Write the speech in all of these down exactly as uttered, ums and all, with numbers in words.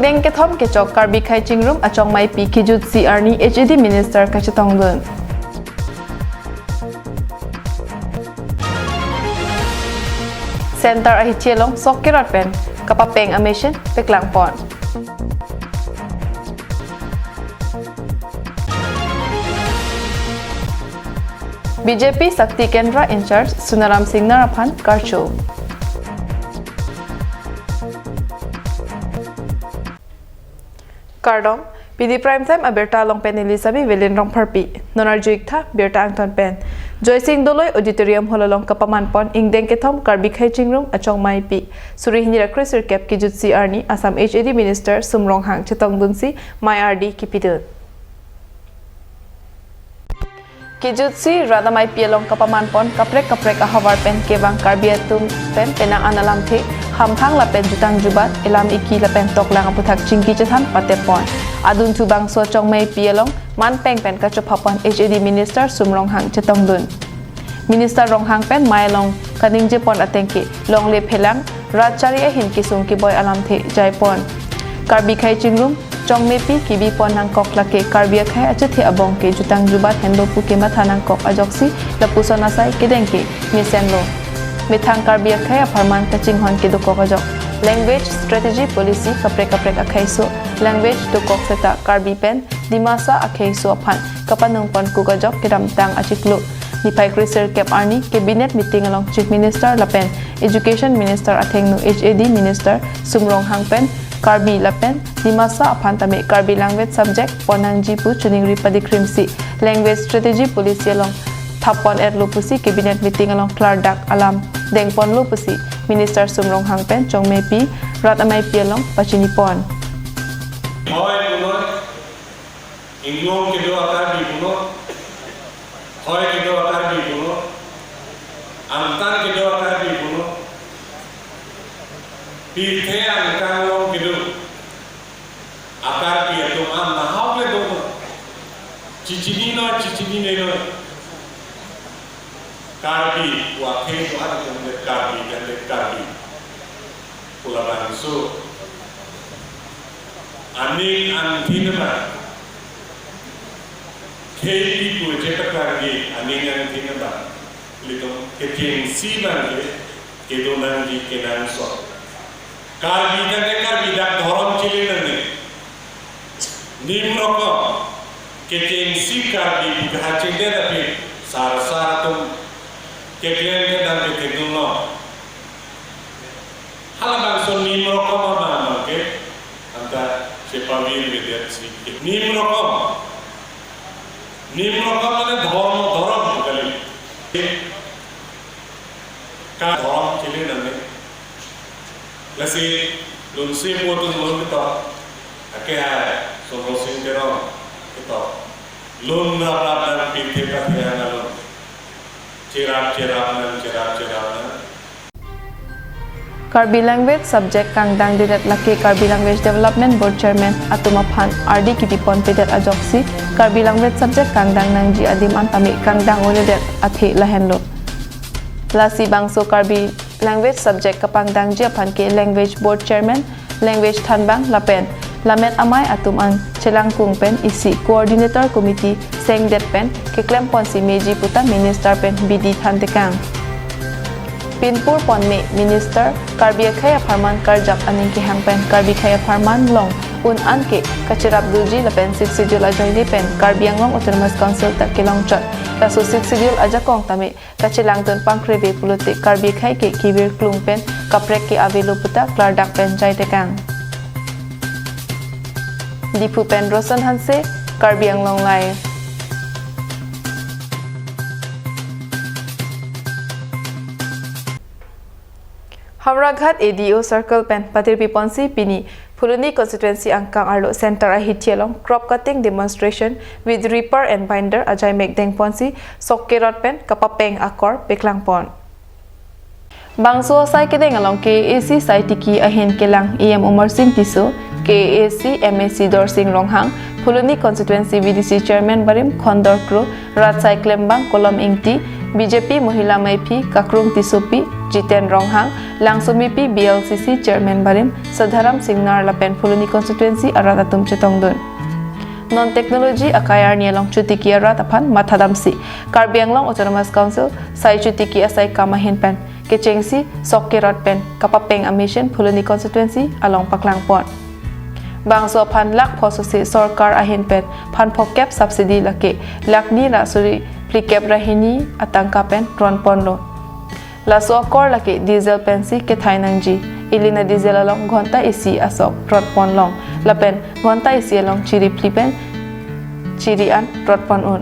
Ingdeng kethom kechok Karbi akhei chingrum achongmeipi kijutsi arni H A D Minister kachetongdun. Center ahithi along sok kerot pen kapapeng a-machine peklangpon. B J P Shakti Kendra in-charge Sonaram Singnar aphan karcho. Kardom, pini Prime Time abirta along pen neli Sabi Velin Rongpharpi. Non arju-ik tha birta angton pen. Joysing Doloi Auditorium Hall along kapamanpon ingdeng kethom Karbi akhei chingrum achongmeipi suri hini ra kresirkep kijutsi arni Assam H A D Minister Sum Ronghang chetongdunsi mei ardi kipidun. Kijutsi rat ameipi along kapamanpon kaprek kaprek ahavar pen kevang Karbi atum pen penang an alamthe, hamphang lapen jutang jubat, elam eki lapen toklang aputhak chingki chethan pateppon. Adunthu bangso achongmeipi along manpeng pen kachophapon H A D Minister Sum Ronghang chetongdun. Minister Ronghang pen mei along kaningjepon ateng ke longle phelang rat chari ahin kesung keboi alamthe jaipon. Karbi akhei chingrum chongmeipi kebipon nangkok lake Karbi akhei achethe abong ke jutang jubat henlo pu kematha nangkok ajoksi lapuson asai kedeng ke mesenlo. Methang Karbi akhei apharman kachinghon kedokok ajok. Language Strategy Policy kaprek kaprek akheiso language dokok seta Karbi pen Dimasa akheiso aphan kapanungpon kuk ajok kedamtang achiklo. Niphai kresirkep arni Cabinet meeting along Chief Minister lapen Education Minister athengno H A D Minister Sum Ronghang pen Karbi lapen Dimasa aphan tame Karbi language subject ponnangji pu choningri padikrimsi language strategy policy along thappon etlo pusi Cabinet meeting along klardak alam dengponlo pusi Minister Sum Ronghang pen chongmeipi rat ameipi along pachinipon. Hoi punoi, inglong kedo a-Karbi punoi, hoi kedo a-Karbi punoi, angtan kedo a-Karbi punoi, pirthe angtan along kedo a-Karbi atum an nahok le do. Chechinine, chechinine noi. Karbi, wa khei do an kum de Karbi, kan de Karbi. Pu labangso aning angthin abang. Khei pu je paklang ke aning angthin abang. Ilitum kechengsi abang ke kedonangji kenangsot. Karbi dak ke Karbi dak dhorom chili nangne. Nim rokom kechengsi Karbi bikha chengdet aphi sar sar atum keklem kedam ke kedunlo. Halabangso nim rokom abang abang ke anta chepavir vedet si ke. Nim rokom. Nim rokom mane dhorom, dhorom kali. Ka dhorom chili nangne. Lasi lunsi pu atum lun ketok. Ake hai Songrol Sing Teron ketok. Lun rap rap nang pirthe pathe alun. Cherap cherap nang, cherap cherap nang. Karbi language subject kangdang didet lake Karbi Language Development Board Chairman atum aphan ardi kipi ponpedet ajoksi Karbi language subject kangdang nangji adim an tame kangdang un'edet athe lahenlo. Lasi bangso Karbi language subject kapangdangji aphan ke Language Board Chairman, Language Thanbang lapen Lammet Amei atum an chelangkung pen isi Coordinator Committee sengdet pen keklem ponsi meji puta Minister pen bidi thantekang. Pinpur ponme Minister Karbi akhei apharman karjap aning kehang pen Karbi akhei apharman long un an ke kacherap doji lapen Sixth Schedule ajoine pen Karbi Anglong Autonomous Council ta kelongchot. Laso Sixth Schedule ajakong tame kachelangdun pangkreve pulote Karbi akhei ke kevir klung pen kaprek ke avelo puta klardak pen jaitekang. Diphu pen Roson Hanse, Karbi Anglong Live. Howraghat A D O Circle pen patirpi ponsi pini Phuloni constituency angkang arlo center ahithi along crop cutting demonstration with reaper and binder ajaimek dengponsi sok kerot pen kapapeng akor peklangpon. Bangso asai kedeng along K A A C saitiki ahin kelang E M Omar Sing Tisso, K A A C M A C Dorsing Ronghang, Phuloni constituency V D C chairman barim Khondor Kro, Ratsai Klembang Kolom Ingti, B J P Mohila Meiphi Kakrung Tissopi, Jiten Ronghang, Langsomepi B L C C Chairman barim Sadharam Singnar lapen Phuloni constituency arat atum chetongdun. Non technology akai arni along chotiki arat aphan mathadamsi Karbi Anglong Autonomous Council sai chotiki asai kam ahin pen kechengsi sok kerot pen kapapeng a-machine Phuloni constituency along paklangpon. Bangso aphan lakh phosose sorkar ahin pen phan phokep subsidy, lake lakh ni ra suri phlikep ra hini atangka pen ronponlo. Laso akor lake diesel pensi kethai nangji. Ili na diesel along ghonta isi asok rotpon long, lapen ghonta isi along chiri phli pen chiri an rotpon un.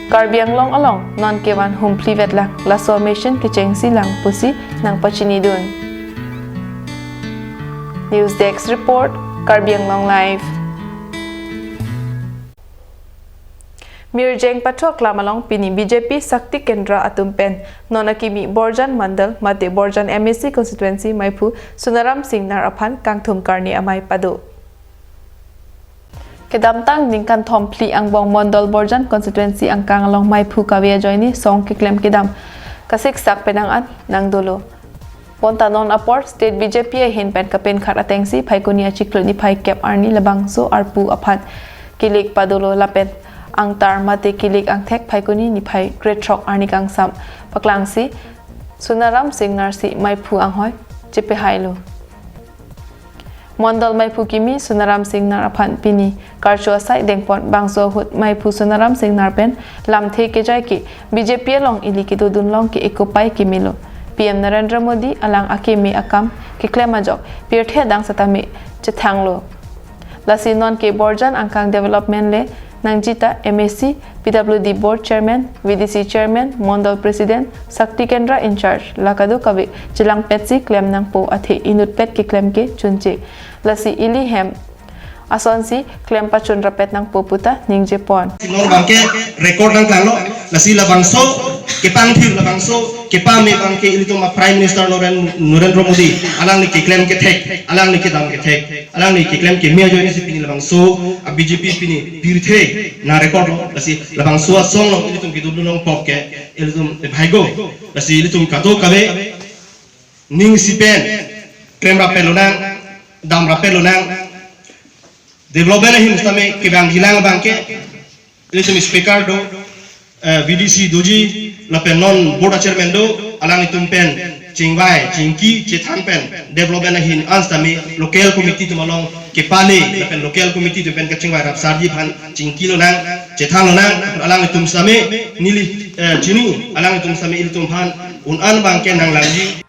Karbi Anglong along non kevan humphli vetlang, laso machine kechengsi lang pusi nangpachinidun. News Desk Report, Karbi Anglong Live. Mirjeng Pathu Aklam along pini B J P Shakti Kendra atum pen non akimi Borjan Mandal mate Borjan M A C constituency maiphu Sonaram Singnar aphan kangthum karni amei pado. Kedamtang ningkan thom phli angbong Mandal Borjan constituency angkang along maiphu kave ajoine song keklem kedam kasiksak penang an nangdolo. Bonta non apor state B J P ahin pen kapenkhat atengsi Phaikuni achiklo niphai kep arni labangso arpu aphan kilik padolo lapen angtar mate kilik angthek Phaikuni niphai krethrok arni kangsam paklangsi Sonaram Singnar si maiphu anghoi chepehailo. Mandal maiphu kimi Sonaram Singnar aphan pini karcho asai dengpon, bangso ahut maiphu Sonaram Singnar pen lamthe kejai ke B J P along ili kedodun long ke ekopai kemelo. P M Narendra Modi alang akeme akam keklem ajok pirthe adang setame chethanglo. Lasi non ke Borjan angkang development le nangji ta M A C, P W D Board Chairman, V D C Chairman, Mandal President, Shakti Kendra in charge, la kadokave chelangpetsi klem nangpo athe inutpet keklem ke chunche. Lasi ili hem asonsi klem pachun rapet nangpo puta ningjepon. Non abangke record nangklanglo, lasi labangso kepangthir, labangso kepame abangke ilitum a Prime Minister Naren-, Narendra Modi alangli keklem kethek, alangli kedam kethek, alangli keklem keme ajoinesi pini labangso a B J P pini pirthe nang record lo, lasi labangso asong along ilitum kedodun long pok ke ilitum bhaigo, lasi ilitum kadokave ning isi pen klem rapet lonang, dam rapet lonang, development ahin setame kevang jilang abangke ilitum speaker do, eh, V D C doji, lapen non board chairman do, alanglitum pen chingvai chingki chethan pen development ahin an setame local committee atum along kepale, lapen local committee atum pen kachingvai rapsarji aphan chingki lonang, chethan lonang, alanglitum setame neli, eh, chini, alanglitum setame ilitum aphan un-an abangke nanglangji.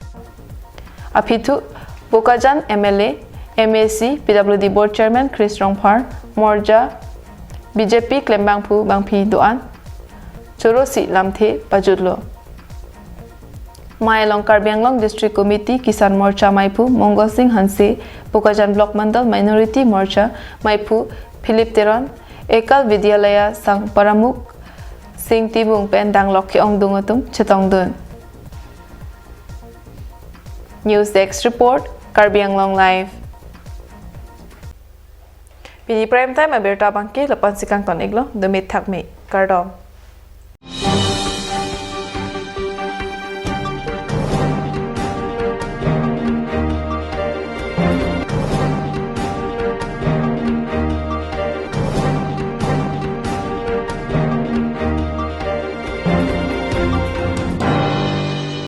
Aphi thu Bokajan M L A, M A C, P W D Board Chairman Chris Rongphar, Morja, B J P klembangphu bangphi do-an chorosi lamthe pajutlo. Mei along Karbi Anglong District Committee Kisan Morcha maiphu Mongol Sing Hanse, Bokajan Block Mandal Minority Morcha maiphu Philip Teron, Ekal Vidyalaya Sangh Pramukh Sing Timung pen danglok ke-ongdung atum chetongdun. News Desk Report, Karbi Anglong Live. Pini prime time abirta abangke lapu-ansi kangton-iklo, dome thakme, kardom.